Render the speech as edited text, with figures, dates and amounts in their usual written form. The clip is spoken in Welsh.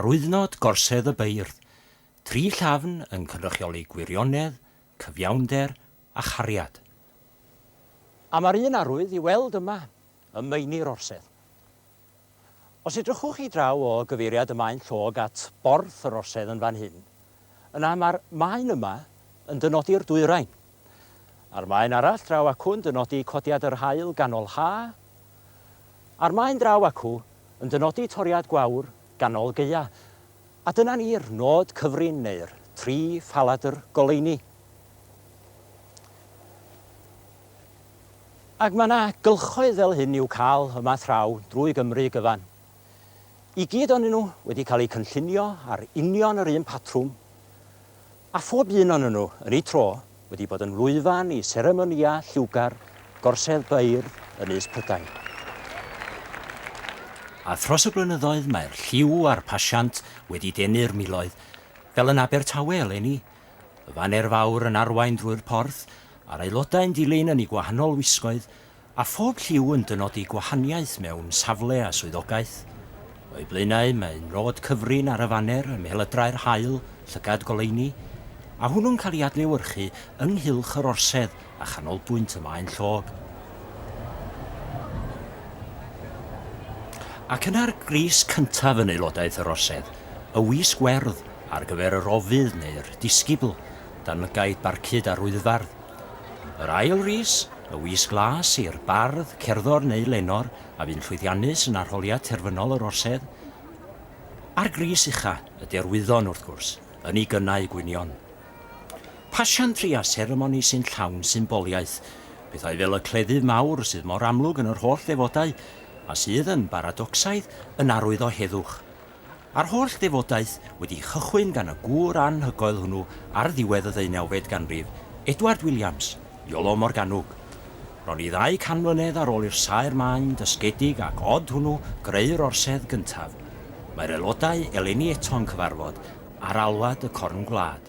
Arwyddnod Gorsedd y Beirdd, tri llafn yn cynrychioli gwirionedd, cyfiawnder a chariad. A mae'r un arwydd i'w weld yma ym meini'r orsedd. Os edrychwch chi draw o gyfeiriad y Maen Llog at borth yr orsedd yn fan hyn, yna mae'r maen yma yn dynodi'r dwyrain. A'r maen arall draw acw yn dynodi codiad yr haul ganol ha, a'r maen draw acw yn dynodi toriad gwawr ganol gaea. A dyna ni'r nod cyfrin neu'r tri phaladr goleuni. Ac mae 'na gylchoedd fel hyn i'w cael yma thraw drwy Gymru gyfan. I gyd o'nyn nhw wedi cael eu cynllunio ar union yr un patrwm, a phob un o'nyn nhw, yn eu tro, wedi bod yn lwyfan i seremonïau lliwgar Gorsedd Beirdd Ynys Prydain. A thros y blynyddoedd mae'r lliw a'r pasiant wedi denu'r miloedd, fel yn Abertawe eleni, Y faner fawr yn arwain drwy'r porth, a'r aelodau'n dilyn yn eu gwahanol wisgoedd, a phob lliw yn dynodi gwahaniaeth mewn safle a swyddogaeth. O'u blaenau mae nod cyfrin ar y faner ym mhelydrau'r haul, llygad goleuni, a hwnnw'n cael ei adlewyrchu yng nghylch yr orsedd a chanolbwynt y maen llog. Ac yna'r gris cyntaf yn aelodaeth yr Orsedd, y wisg werdd ar gyfer yr ofydd neu'r disgybl, dan lygaid barcud a rwyddfardd. Yr ail ris, y wisg las i'r bardd, cerddor neu lenor a fu'n llwyddiannus yn arholiad terfynol yr Orsedd. A'r gris ucha, y derwyddon wrth gwrs, yn ei gynnau gwynion. Pasiantri a seremoni sy'n llawn symboliaeth, pethau fel y cleddyf mawr sydd mor amlwg yn yr holl ddefodau, a sydd, yn baradocsaidd, yn arwydd o heddwch. A'r holl ddefodaeth wedi chychwyn gan y gŵr anhygoel hwnnw ar ddiwedd y ddeunawfed ganrif, Edward Williams, Iolo Morganwg. Bron i ddau can mlynedd ar ôl i'r saer maen dysgedig ac od hwnnw greu'r orsedd gyntaf, mae'r aelodau eleni eto'n cyfarfod ar alwad y corn gwlad.